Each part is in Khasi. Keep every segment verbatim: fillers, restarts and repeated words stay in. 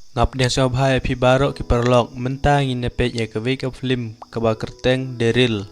Nga pdiang sngewbha ïa phi baroh ki paralok, mynta ngin ïa peit ïa kawei ka film kaba kyrteng Daryl.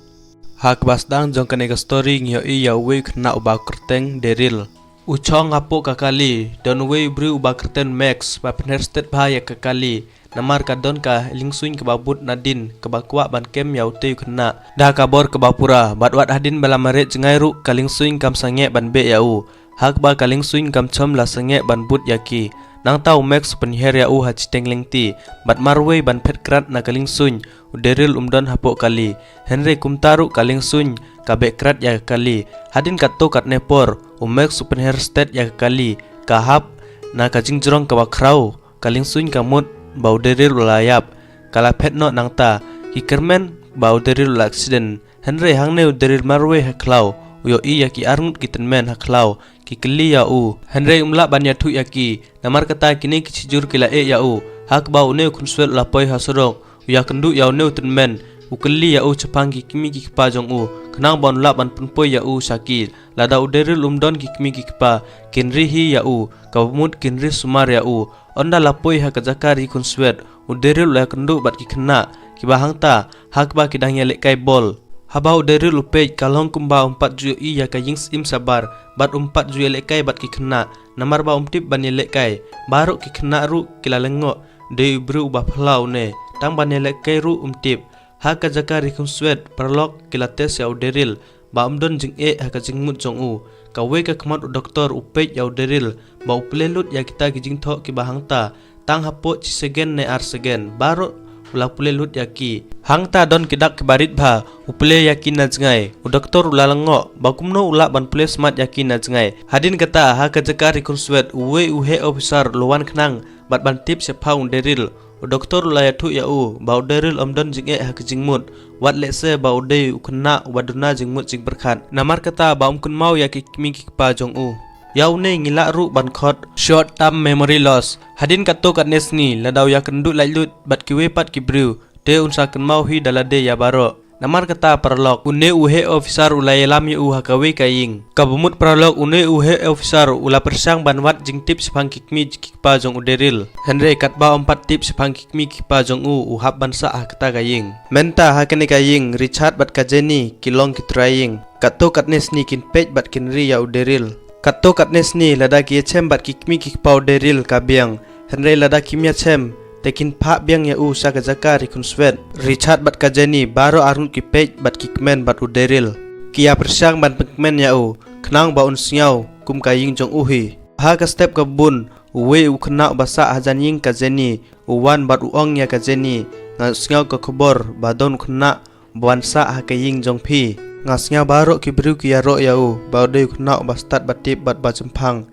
Ha kaba sdang jong kane ka story ngi ïohi ïa uwei u khynnah uba kyrteng Daryl. U shong hapoh ka kali, don uwei u briew uba kyrteng Max, ba pynher stet bha ïa ka kali. Namar ka don ka liengsuiñ kaba bud nadien, kaba kwah ban kem ïa utei u khynnah da ka bor kaba pura, bad wat hadien ba la mareh jngai ruh ka liengsuiñ kam sangeh ban beh ïa u. Ha kaba ka liengsuiñ kam shym la sangeh ban bud ïa ki. Nangta u Max u pynher ïa u ha shiteng lynti, bad marwei ban phet krad na ka liengsuiñ, u Daryl um don hapoh kali. Hynrei kumta ruh ka liengsuiñ ka beh krad ïa ka kali. Hadien katto katne por, u Max u pynher stet ïa ka kali, ka hap na ka jingjrong kaba khraw. Ka liengsuiñ ka mut ba u Daryl u la ïap, ka la phet noh nangta. Ki kyrmen ba u Daryl u la accident. Hynrei hangne u Daryl marwei ha khlaw, u ïohi ïa ki arngut ki tymmen ha khlaw, ki kylli ïa u. Hynrei um lah ban ïathuh ïa ki, namar kata kine ki shijur ki la ïeh ïa u. Ha kaba une u khunswet u la poi ha surok, u ïakynduh ïa une u tymmen, u kylli ïa u shaphang ki kmie ki kpa jong u, khnang ba un lah ban pynpoi ïa u sha ki. Lada u Daryl um don ki kmie ki kpa, kin ri hi ïa u, kaba mut kin ri sumar ïa u. Ynda la poi ha ka jaka ri khunswet, u Daryl u la ïakynduh bad ki khynnah kiba hangta, ha kaba ki dang ïalehkai bol. Haba u Daryl u peit, ka long kumba um pat ju ïohi ïa ka ïing syiem shabar, bad um pat ju ïalehkai bad ki khynnah, namar ba um tip ban ïalehkai. Baroh ki khynnah ruh ki la lyngngoh, dei u briew uba phylla une, tang ban ïalehkai ruh um tip. Ha ka jaka ri khunswet, paralok ki la test ïa u Daryl, ba um don jingeh ha ka jingmut jong u. Kawei ka khmat u doktor u peit ïa u Daryl, ba u pule lut ïa kita ki jingthoh kiba hangta, tang hapoh shi second ne ar second, baroh u la pule lut ïa ki. Hangta don ki dak kiba rit bha, u pule ïa ki na jngai. U doktor u la lyngngoh, ba kumno u lah ban pule smat ïa ki na jngai. Hadien kata, ha ka jaka ri khunswet, uwei u heh officer u la wan khnang, bad ban tip shaphang u Daryl. U doktor u la ïathuh ïa u, ba u Daryl um don jingeh ha ka jingmut, wat lehse ba u dei u khynnah uba duna jingmut jingpyrkhat. Namar kata ba um kynmaw ïa ki kmie ki kpa jong u. Ïa une ngi lah ruh ban khot short term memory loss. Hadien katto katne sngi, lada u ïakynduh laitluid bad kiwei pat ki briew, te un sa kynmaw hi da lade ïa baroh. Namar kata paralok, une u heh officer u la ïalam ïa u ha kawei ka ïing. Kaba mut paralok, une u heh officer u la pyrshang ban wad jingtip shaphang ki kmie ki kpa jong u Daryl. Hynrei katba um pat tip shaphang ki kmie ki kpa jong u, u hap ban sah ha kata ka ïing. Mynta ha kane ka ïing, Richard bad ka Jenny ki long ki trai ïing. Katto katne sngi kin peit bad kin ri ïa u Daryl. Katto katne sngi, lada ki ïashem bad ki kmie ki kpa u Daryl ka biang. Hynrei lada kim ïashem, te kin phah biang ïa u sha ka jaka ri khunswet. Richard bad ka Jenny, baroh arngut ki peit bad ki kmen bad u Daryl. Ki ïa pyrshang ban pynkmen ïa u, khnang ba un sngew kum ka ïing jong u hi. Ha ka step kaba bun, uwei u khynnah uba sah hajan ïing ka Jenny, u wan bad u ong ïa ka Jenny, nga sngew ka khubor ba don u khynnah ba wan sah ha ka ïing jong phi. Nga sngew baroh ki briew ki ïaroh ïa u, ba u dei u khynnah uba stad ba tip bad ba jemphang.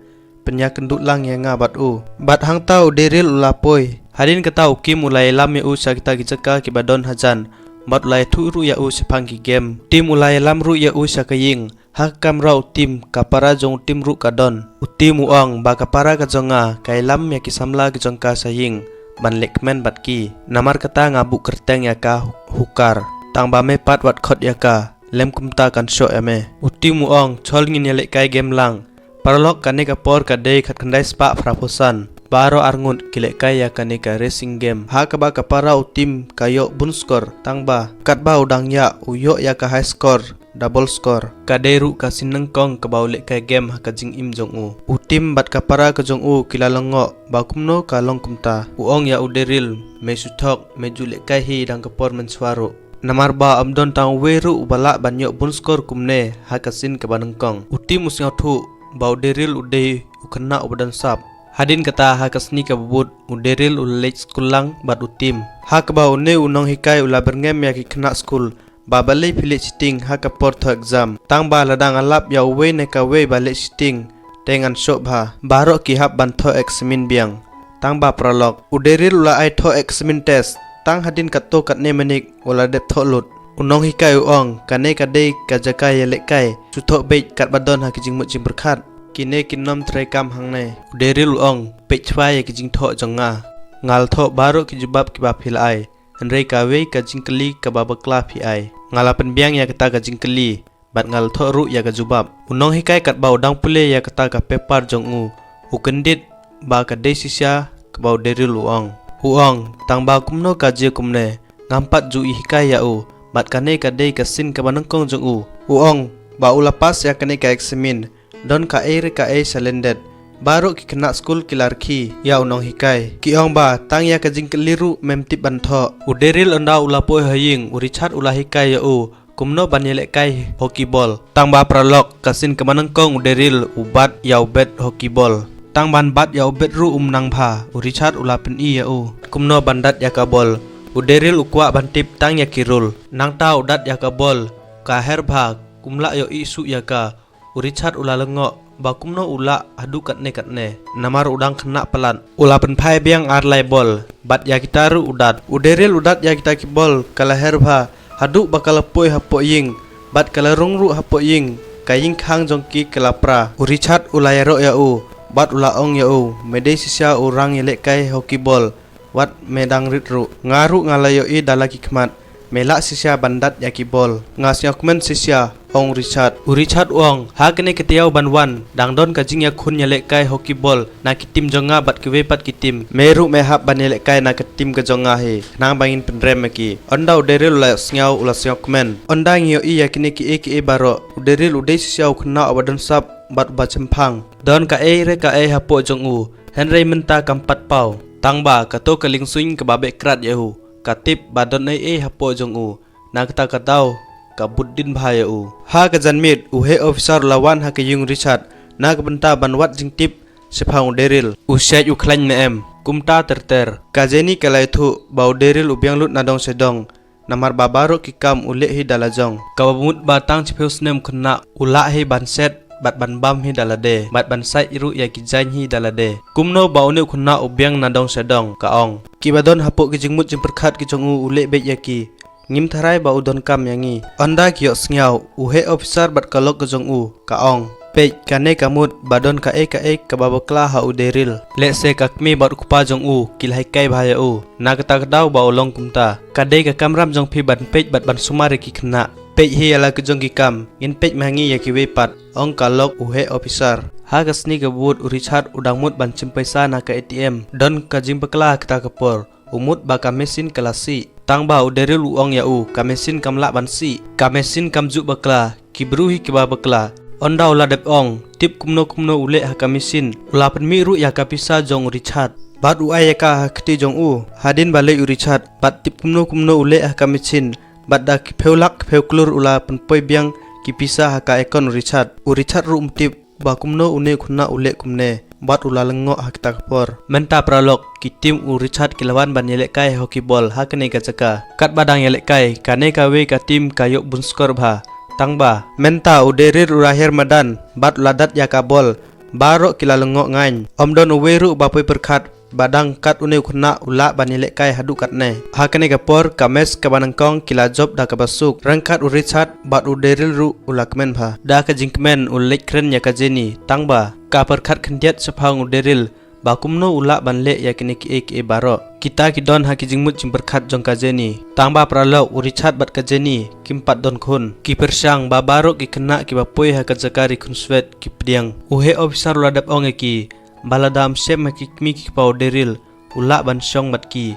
Pynïakynduh lang ïa nga bad u. Bad hangta u Daryl u la poi. Hadien kata u Kim u la ïalam ïa u sha kita ki jaka kiba don hajan. Bad u la ïathuh ruh ïa u shaphang ki game. Tim u la ïalam ruh ïa u sha ka ïing. Ha ka kamra u Tim, ka para jong u Tim ruh ka don. U Tim u ong, ba ka para ka jong nga, ka ïalam ïa ki samla ki jong ka sha ïing ban leh kmen bad ki. Namar kata nga buh kyrteng ïa ka Hooker. Tang ba me pat wat khot ïa ka, lym kumta kan shoh ïa me. U Tim u ong, chol ngin ïalehkai game lang. Paralok, kane ka por ka dei khatkhyndai spah phraphew san. Baroh arngut ki lehkai ïa kane ka racing game. Ha kaba ka para u Tim ka ïoh bun skor, tang ba katba u dang ïaid u ïoh ïa ka high score, double score. Ka dei ruh ka sien nyngkong kaba u lehkai game ha ka jingim jong u. U Tim bad ka para ka jong u ki la lyngngoh ba kumno ka long kumta. U ong ïa u Daryl, me shu thok, me ju lehkai hi dang ka por mynshuwa ruh. Namar ba ym don tang uwei ruh uba lah ban ïoh bun skor kumne ha ka sien kaba nyngkong. U Tim u sngewthuh ba u Daryl u dei u khynnah uba don sap. Hadien kata ha ka sngi kaba bud, u Daryl u la leit skul lang bad u Tim. Ha kaba une u nonghikai u la byrngem ïa ki khynnah skul ba balei phi leh shiteng ha ka por thoh exam. Tang ba lada nga lap ïa uwei ne kawei ba leh shiteng, te ngan shoh bha. Baroh ki hap ban thoh exam biang. Tang ba paralok, u Daryl u la ai thoh exam test. Tang hadien katto katne minit u la dep thoh lut. U nonghikai u ong, kane ka dei ka jaka ïalehkai. Shu thoh beit katba don ha ki jingmut jingpyrkhat. Kine kin nym trei kam hangne. U Daryl u ong, peit shwa ïa ki jingthoh jong nga. Nga la thoh baroh ki jubab kiba phi la ai. Hynrei kawei ka jingkylli kaba bakla phi ai. Nga la pynbiang ïa kata ka jingkylli, bad nga la thoh ruh ïa ka jubab. U nonghikai katba u dang pule ïa kata ka paper jong u, u kyndit ba ka dei shisha kaba u Daryl u ong. U ong, tang ba kumno ka jia kumne, ngam pat ju i hikai ïa u, bad kane ka dei ka sien kaba nyngkong jong u. U ong ba u la pass ïa kane ka eksamin, don kaei re kaei shalyndet. Baroh ki khynnah skul ki la rkhie ïa u nonghikai. Ki ong ba tang ïa ka jingkylli ruh mem tip ban thoh. U Daryl ynda u la poi ha ïing, u Richard u la hikai ïa u kumno ban ïalehkai hockey ball. Tang ba paralok, ka sien kaba nyngkong u Daryl u bat ïa u bat hockey ball. Tang ban bat ïa u bat ruh um nang bha, u Richard u la pyni ïa u kumno ban dat ïa ka ball. U Daryl u kwah ban tip tang ïa ki rule. Nangta u dat ïa ka ball, ka her bha, kum lah ïohi shuh ïa ka. U Richard u la lyngngoh ba kumno u lah haduh katne katne, namar u dang khynnah palat. U la pynphai biang ar lai ball, bad ïa kita ruh u dat. U Daryl u dat ïa kita ki ball, ka la her bha, haduh ba ka la poi hapoh ïing, bad ka la rung ruh hapoh ïing, ka ïing khang jong ki ka la pra. U Richard u la ïaroh ïa u, bad u la ong ïa u, me dei shisha u rang ïalehkai hockey ball, wat me dang rit ruh. Nga ruh nga la ïohi da la ki khmat, me lah shisha ban dat ïa ki ball. Nga sngewkmen shisha, ong Richard. U Richard u ong, ha kane ka taïew ban wan, dang don ka jingïakhun ïalehkai hockey ball na ki team jong nga bad kiwei pat ki team. Me ruh me hap ban ïalehkai na ka team ka jong nga hi, khnang ba ngin pynrem ïa ki. Ynda u Daryl u la sngew, u la sngewkmen. Ynda ngi ïohi ïa kine kiei kiei baroh, u Daryl u dei shisha u khynnah uba don sap bad uba chemphang. Don kaei re kaei hapoh jong u, hynrei mynta kam pat paw. Tang ba kato ka liengsuiñ kaba beh krad ïa u, ka tip ba don ei ei hapoh jong u. Na kata ka daw, ka bud dien bha ïa u. Ha ka janmiet, u heh officer u la wan ha ka ïing u Richard, na ka bynta ban wad jingtip shaphang u Daryl. U shait u khlaiñ ne em, kumta ter ter. Ka Jenny ka la ïathuh ba u Daryl u biang lut na dong sha dong, namar ba baroh ki kam u leh hi da la jong. Kaba mut ba tang shiphew snem u khynnah u lah hi ban set, bad ban bam hi da lade, bad ban sait ruh ïa ki jaiñ hi da lade. Kumno ba une u khynnah u biang na dong sha dong, ka ong. Kiba don hapoh ki jingmut jingpyrkhat ki jong u u leh beit ïa ki. Ngim tharai ba u donkam ïa ngi. Ynda ki ïohsngew, u heh officer bad ka lok ka jong u, ka ong. Peit, kane ka mut ba don kaei kaei kaba bakla ha u Daryl. Lehse ka kmie bad u kpa jong u ki la hikai bha ïa u. Na kata ka daw ba u long kumta. Ka dei ka kamram jong phi ban peit bad ban sumar ïa ki khynnah. Peit hi ïa la ki jong ki kam, ngin peit ma ngi ïa kiwei pat, ong ka lok u heh officer. Ha ka sngi kaba bud u Richard u dang mut ban shim pisa na ka A T M. Don ka jingbakla ha kata ka por, u mut ba ka machine ka la sih. Tang ba u Daryl u ong ïa u, ka machine kam lah ban sih. Ka machine kam ju bakla, ki briew hi kiba bakla. Ynda u la dep ong, tip kumno kumno u leh ha ka machine, u la pynmih ruh ïa ka pisa jong u Richard. Bad u ai ïa ka ha kti jong u, hadien ba leit u Richard. Bad tip kumno kumno u leh ha ka machine, bad da ki phew lak ki phew klur u la pynpoi biang ki pisa ha ka account u Richard. U Richard ruh um tip ba kumno une u khynnah u leh kumne, bad u la lyngngoh ha kata ka por. Mynta paralok, ki team u Richard ki la wan ban ïalehkai hockey ball ha kane ka jaka. Katba dang ïalehkai, kane kawei ka team ka ïoh bun skor bha. Tang ba mynta u Daryl u la hiar madan, bad u la dat ïa ka ball. Baroh ki la lyngngoh ngaiñ. Ym don uwei ruh ba poi pyrkhat ba dang kat une u khynnah u lah ban ïalehkai haduh katne. Ha kane ka por, ka match kaba nyngkong ki la jop da kaba suk. Ryngkat u Richard bad u Daryl ruh u la kmen bha. Da ka jingkmen u leit kren ïa ka Jenny, tang ba ka pyrkhat khyndiat shaphang u Daryl ba kumno u lah ban leh ïa kine kiei kiei baroh. Kita ki don ha ki jingmut jingpyrkhat jong ka Jenny. Tang ba paralok, u Richard bad ka Jenny kim pat don khun. Ki pyrshang ba baroh ki khynnah kiba poi ha ka jaka ri khunswet ki pdiang. U heh officer u la dep ong ïa ki ba lada ym shem ha ki kmie ki kpa u Daryl, u lah ban shong bad ki.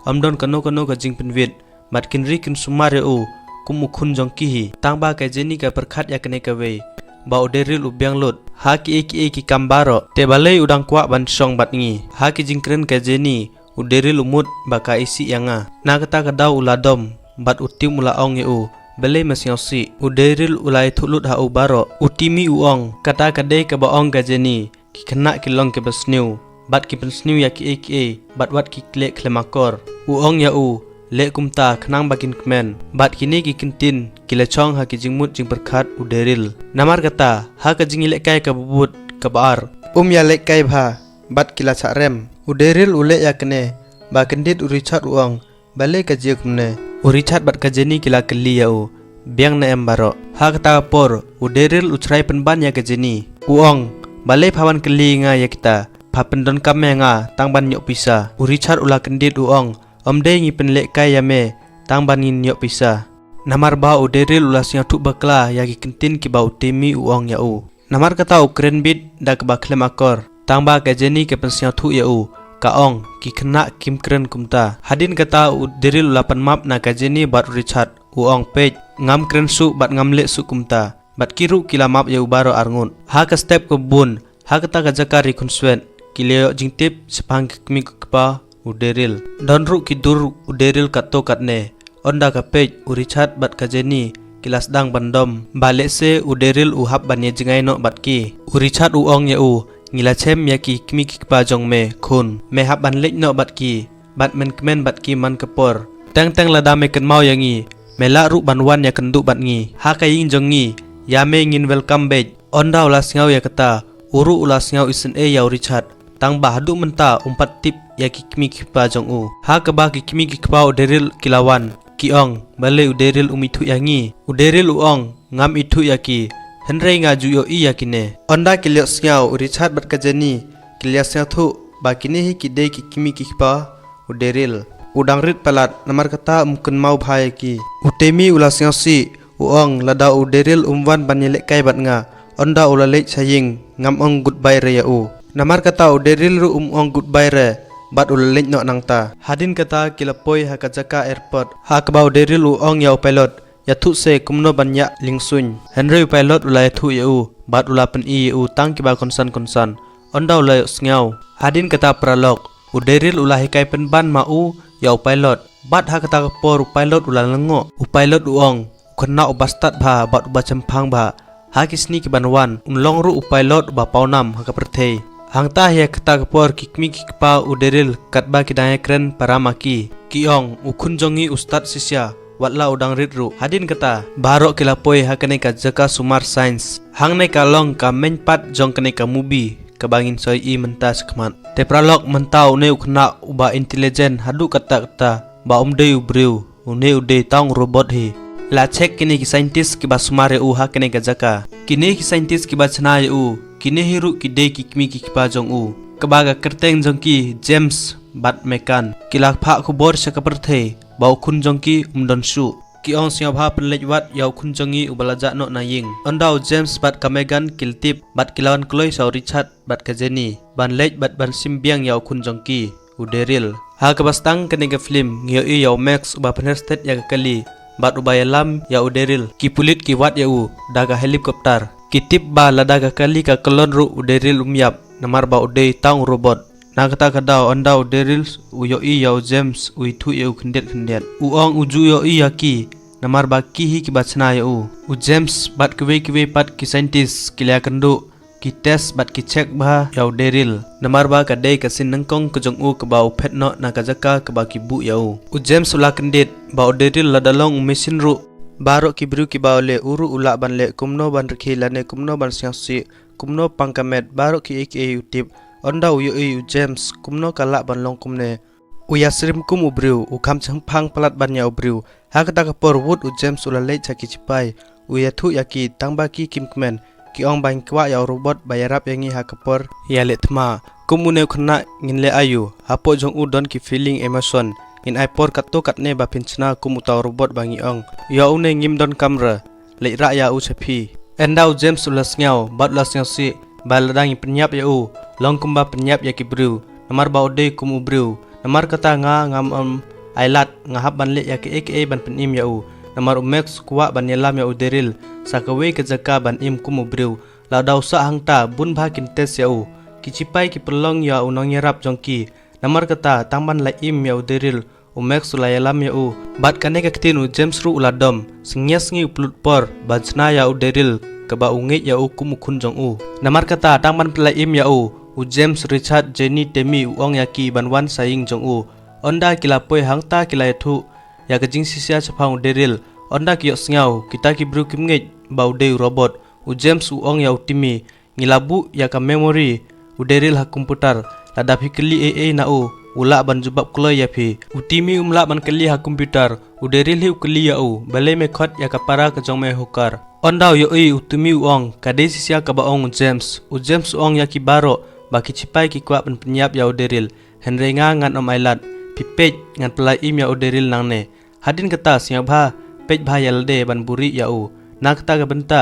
Ym don kano kano ka jingpynwit, bad kin ri kin sumar ïa u kum u khun jong ki hi. Tang ba ka Jenny ka pyrkhat ïa kane kawei, ba u Daryl u biang lut ha kiei kiei ki kam baroh. Te balei u dang kwah ban shong bad ngi? Ha ki jingkren ka Jenny, u Daryl u mut ba ka isih ïa nga. Na kata ka daw u la dom, bad u Tim u la ong ïa u, balei me sngewsih? U Daryl u la ïathuh lut ha u baroh. U Timmy u ong, kata ka dei kaba ong ka Jenny, ki khynnah ki long kiba sniew, bad ki pynsniew ïa kiei kiei, bad wat ki leh khlem akor. U ong ïa u, leh kumta khnang ba kin kmen. Bad kine ki kyntien ki la shong ha ki jingmut jingpyrkhat u Daryl. Namar kata, ha ka jingïalehkai kaba bud kaba ar, um ïalehkai bha bad ki la shah rem. U Daryl u leh ïa kane ba kyndit u Richard u ong, balei ka jia kumne? U Richard bad ka Jenny ki la kylli ïa u, biang ne em baroh? Ha kata ka por, u Daryl u trai pynban ïa ka Jenny. U ong, balei pha wan kylli nga ïa kita? Pha pyndonkam ïa nga tang ban ïoh pisa. U Richard u la kyndit u ong, ym dei ngi pynlehkai ïa me tang ban ngin ïoh pisa. Namar ba u Daryl u la sngewthuh bakla ïa ki kyntien kiba u Timmy u ong ïa u. Namar kata u kren bit da kaba khlem akor. Tang ba ka Jenny ka pynsngewthuh ïa u. Ka ong, ki khynnah kim kren kumta. Hadien kata u Daryl u la pan map na ka Jenny bad u Richard. U ong, peit, ngam kren shuh bad ngam leh shuh kumta. Bad ki ruh ki la map ïa u baroh arngut. Ha ka step kaba bud, ha kata ka jaka ri khunswet, ki la ïoh jingtip shaphang ki kmie ki kpa u Daryl. Don ruh ki dur u Daryl katto katne. Ynda ka peit, u Richard bad ka Jenny ki la sdang ban dom ba lehse u Daryl u hap ban ïa jngai noh bad ki. U Richard u ong ïa u, ngi la shem ïa ki kmie ki kpa jong me khun. Me hap ban leit noh bad ki bad men kmen bad ki man ka por. Teng teng lada me kynmaw ïa ngi, me lah ruh ban wan ïakynduh bad ngi ha ka ïing jong ngi. Ïa me ngin welcome beit. Ynda u la sngew ïa kata, u ruh u la sngew isynei ïa u Richard, tang ba haduh mynta um pat tip ïa ki kmie ki kpa jong u. Ha kaba ki kmie ki kpa u Daryl ki la wan, ki ong, balei u Daryl um ithuh ïa ngi? U Daryl u ong, ngam ithuh ïa ki, hynrei nga ju ïohi ïa kine. Ynda ki la ïohsngew, u Richard bad ka Jenny ki la ïa sngewthuh ba kine hi ki dei ki kmie ki kpa u Daryl. U dang rit palat, namar kata um kynmaw bha ïa ki. U Tammy u la sngewsih, u ong, lada u Daryl um wan ban ïalehkai bad nga, ynda u la leit sha ïing, ngam ong goodbye re ïa u. Namar kata u Daryl ruh um ong goodbye re bad u la leit noh nangta. Hadien kata ki la poi ha ka jaka airport, ha kaba u Daryl u ong ïa u pilot, ïathuh se kumno ban ïaid lyngsuiñ. Hynrei u pilot u la ïathuh ïa u bad u la pyni ïa u tang kiba kongsan kongsan. Ynda u la ïohsngew, hadien kata paralok, u Daryl u la hikai pynban ma u ïa u pilot. Bad ha kata ka por u pilot u la lyngngoh. U pilot u ong, u khynnah uba stad bha bad uba chemphang bha. Ha ki sngi ki ban wan, un long ruh u pilot uba pawnam ha ka pyrthei. Hangta hi ha kata ka por ki kmie ki kpa u Daryl katba ki dang ïakren para ma ki, ki ong, u khun jong ngi u stad shisha, wat la u dang rit ruh. Hadien kata, baroh ki la poi ha kane ka jaka sumar science. Hangne ka long ka main part jong kane ka movie kaba ngin sa ïohi mynta shakhmat. Te paralok, mynta une u khynnah uba intelligent haduh katta katta ba um dei u briew, une u dei tang u robot hi. La check kine ki scientist kiba sumar ïa u ha kane ka jaka. Kine ki scientist kiba chna ïa u, kine hi ruh ki dei ki kmie ki kpa jong u. Kaba ka kyrteng jong ki James bad Megan. Ki la phah khubor sha ka pyrthei ba u khun jong ki um don shuh. Ki ong, sngewbha pynleit wad ïa u khun jong ngi uba la jah noh na ïing. Ynda u James bad ka Megan ki la tip bad ki la wan kloi sha u Richard bad ka Jenny ban leit bad ban shim biang ïa u khun jong ki, u Daryl. Ha kaba sdang kane ka film ngi ïohi ïa u Max uba pynher stet ïa ka kali bad uba ïalam ïa u Daryl. Ki pulit ki wad ïa u da ka helicopter. Ki tip ba lada ka kali ka kyllon ruh u Daryl um ïap, namar ba u dei tang u robot. Na kata ka daw, ynda u Daryl u ïohi ïa u James u ithuh ïa u khyndiat khyndiat, u ong u ju ïohi ïa ki, namar ba ki hi kiba chna ïa u. U James bad kiwei kiwei pat ki scientist ki la ïakynduh, ki test bad ki check bha ïa u Daryl. Namar ba ka dei ka sien nyngkong ka jong u kaba u phet noh na ka jaka kaba ki buh ïa u. U James u la kyndit ba u Daryl lada long u machine ruh, baroh ki briew kiba u leh u ruh u lah ban leh kumno ban rkhie lane kumno ban sngewsih, kumno pang ka met, baroh kiei kiei u tip. Ynda u ïohi u James kumno ka lah ban long kumne. U ïasyriem kum u briew, u kham chemphang palat ban ïa u briew. Ha kata ka por wut u James u la leit sha ki shipai. U ïathuh ïa ki tang ba ki kim kmen. Ki ong ba ngin kwah ïa u robot ba ïarap ïa ngi ha ka por ïaleh thma. Kum une u khynnah ngin leh aïu? Hapoh jong u don ki feeling, emotion. Ngin ai por katto katne ba phin shna kum uta u robot ba ngi ong. Ïa une ngim donkam re. Leit rah ïa u sha phi. Ynda u James u la sngew bad u la sngewsih ba lada ngi pynïap ïa u, long kumba pynïap ïa ki briew, namar ba u dei kum u briew. Namar kata nga ngam, em, ailad, nga hap ban leh ïa kiei kiei ban pynim ïa u. Namar u Max u kwah ban ïalam ïa u Daryl sha kawei ka jaka ban im kum u briew. Lada u sah hangta, bun bha kin test ïa u. Ki shipai ki pynlong ïa u nongïarap jong ki. Namar kata, tang ban la im ïa u Daryl, u Max u la ïalam ïa u. Bad kane ka ktien u James ruh u la dom. Sngi ar sngi u pynlut por ban shna ïa u Daryl, kaba u ngeit ïa u kum u khun jong u. Namar kata, tang ban pynla im ïa u, u James, Richard, Jenny, Tammy u ong ïa ki ban wan sha ïing jong u. Ynda ki la poi hangta ki la ïathuh ïa ka jingshisha shaphang u Daryl. Ynda ki ïohsngew, kita ki briew kim ngeit ba u dei u robot. U James u ong ïa u Tammy, ngi la buh ïa ka memory u Daryl ha computer. Lada phi kylli ei ei na u, u lah ban jubab kloi ïa phi. U Tammy um lah ban kylli ha computer. U Daryl hi u kylli ïa u, balei me khot ïa ka para ka jong me hooker? Ynda u ïohi u Tammy u ong, ka dei shisha kaba ong u James. U James u ong ïa ki baroh ba ki shipai ki kwah ban pynïap ïa u Daryl. Hynrei nga ngan ym ailad. Phi peit, ngan pynla im ïa u Daryl nangne. Hadien kata, sngewbha peit bha ïa lade ban buhrieh ïa u. Na kata ka bynta,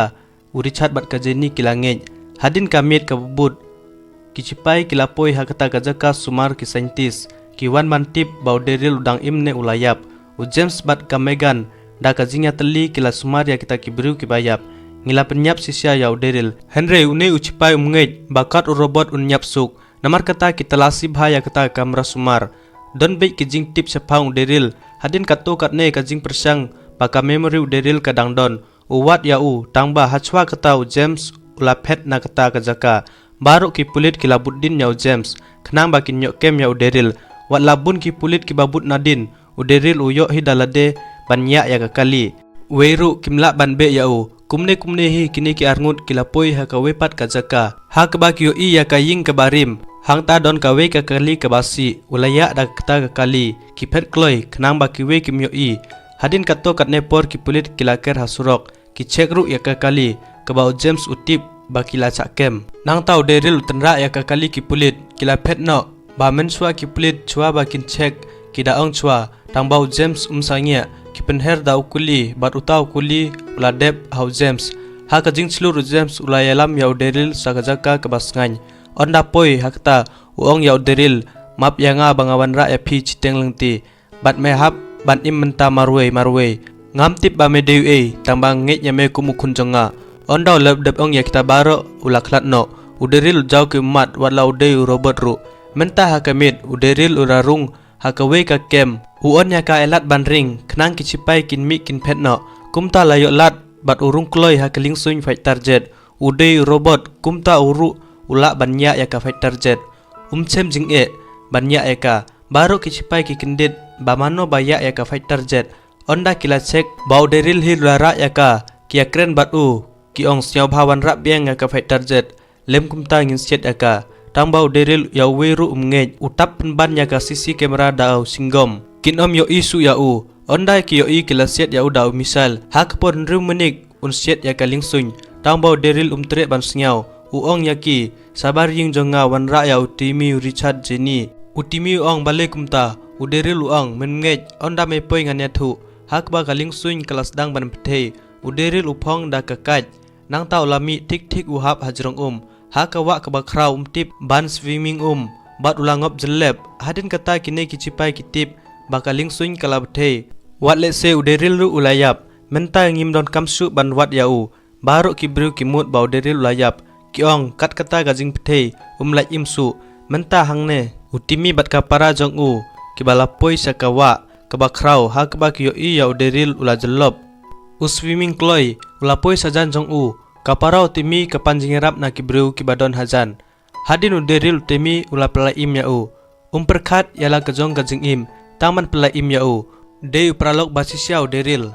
u Richard bad ka Jenny ki la ngeit. Hadien ka miet kaba bud, Ki shipai ki la poi ha kata ka jaka sumar ki saintis. Ki wan ban tip ba u Daryl u dang im ne u la ïap. U James bad ka Megan da ka jingïatylli ki la sumar ïa kita ki briew kiba ïap. Ngi la pynïap shisha ïa u Daryl. Hynrei une u shipai um ngeit ba kat u robot un ïap suk. Namar kata ki talasi bha ïa kata ka kamra sumar. Don beit ki jingtip shaphang u Daryl. Hadien katto katne ka jingpyrshang ba ka memory u Daryl ka dang don. U wad ïa u, tangba hashwa kata u James u la phet na kata ka jaka. Baroh ki pulit ki la bud dien ïa u James, khnang ba kin ïoh kem ïa u Daryl. Wat la bun ki pulit kiba bud nadien, u Daryl u ïoh hi da lade ban ïa ïa ka kali. Wei ruh kim lah ban beh ïa u. Kumne kumne hi kine ki arngut ki la poi ha kawei pat ka jaka. Ha kaba ki ïohi ïa ka ïing kaba rim. Hangta don kawei ka kali kaba sih, u la ïa da kata ka kali, ki phet kloi, khnang ba kiwei kim ïohi. Hadien katto katne por ki pulit ki la ker ha surok. Ki check ruh ïa ka kali, kaba u James u tip ba ki la shah kem. Nangta u Daryl u tynrah ïa ka kali ki pulit, ki la phet noh, ba mynshuwa ki pulit shuwa ba kin check, ki da ong shuwa, tangba u James um sangeh, ki pynher da u kuli, bad uta u kuli, u la dep ha u James. Ha ka jingshlur u James u la ïalam ïa u Daryl sha ka jaka kaba sngain. Ynda poi ha kata, u ong ïa u Daryl, map ïa nga ba nga wanrah ïa phi shiteng lynti. Bad me hap ban im mynta marwei marwei. Ngam tip ba me dei uei, tangba ngeit ïa me kum u khun jong nga. Ynda u la dep ong ïa kita baroh u la khlad noh. U Daryl u jaw ki ummat wat la u dei u robot ruh. Mynta ha ka miet u Daryl u la rung ha kawei ka kem. U on ïa ka ailad ban ring, khnang ki shipai kin mih kin phet noh. Kumta la ïoh lad bad u rung kloi ha ka liengsuiñ fighter jet. U dei u robot, kumta u ruh u lah ban ïa ïa ka fighter jet. Um shem jingeh ban ïa ïa ka. Baroh ki shipai ki kyndit ba mano ba ïa ïa ka fighter jet. Ynda ki la check ba u Daryl hi u la rah ïa ka, ki ïa kren bad u, ki ong sngewbha wanrah biang ïa ka fighter jet. Lem kumta ngin siat ïa ka. Tangba u Daryl ïa uwei ruh um ngeit, u tap pynban ïa ka C C camera da u singom. Kin ym ïohi shuh ïa u. Ynda ki ïohi ki la siat ïa u da u missile. Ha ka por hynriew minit un siat ïa ka liengsuiñ. Tangba u Daryl um treh ban sngew. U ong ïa ki, sabar ïing jong nga wanrah ïa u Timmy u Richard Jenny. U Timmy u ong balei kumta, u Daryl u ong mem ngeit, ynda me poi ngan ïathuh. Ha kaba ka liengsuiñ ka la sdang ban pynthei. U Daryl u phong da ka kait. Nangta u la mih thik thik u hap ha jrong um. Ha ka wah kaba khraw um tip ban swimming um. Bad u la ngop jyllep. Hadien kata kine ki shipai ki tip ba ka liengsuiñ ka la pynthei. Wat lehse u Daryl ruh u la ïap. Mynta ngim donkam shuh ban wad ïa u. Baroh ki briew ki mut ba u Daryl u la ïap. Ki ong kat kata ka jingpynthei um lah im shuh. Mynta hangne u Timmy bad ka para jong u kiba la poi sha ka wah kaba khraw ha kaba ki ïohi ïa u Daryl u la jyllop. U swimming kloi u la poi sha jan jong u. Ka para u Timmy ka pan jingïarap na ki briew kiba don hajan. Hadien u Daryl u Timmy u la pynlah im ïa u. Um pyrkhat ïa la ka jong ka jingim tang ban pynlah im ïa u. Dei u paralok ba shisha u Daryl.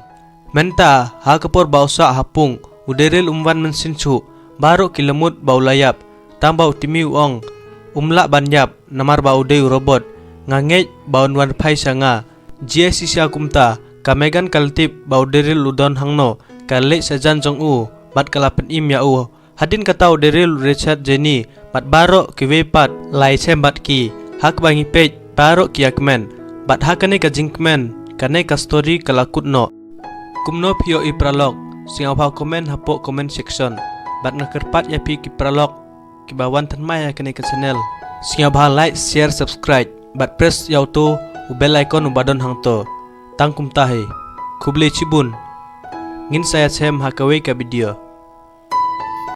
Mynta ha ka por ba u sah ha pung, u Daryl um wan mynsiem shuh. Baroh ki la mut ba u la ïap. Tangba u Timmy u ong, um lah ban ïap namar ba u dei u robot. Nga ngeit ba un wan phai sha nga. Jia shisha kumta, ka Megan ka la tip ba u Daryl u don hangno, ka leit sha jan jong u bad ka la pynim ïa u. Hadien kata u Daryl, Richard, Jenny bad baroh kiwei pat la ïashem bad ki. Ha kaba ngi peit baroh ki ïa kmen. Bad ha kane ka jingkmen kane ka story ka la kut noh. Kumno phi ïohi paralok? Sngewbha comment hapoh comment section. Bad nga kyrpad ïa phi ki paralok kiba wan thymmai ha kane ka channel, sngewbha like, share, subscribe bad press ïa uto u bell icon uba don hangto. Tang kumta hi. Khublei shibun. Ngin sa ïashem ha kawei ka video.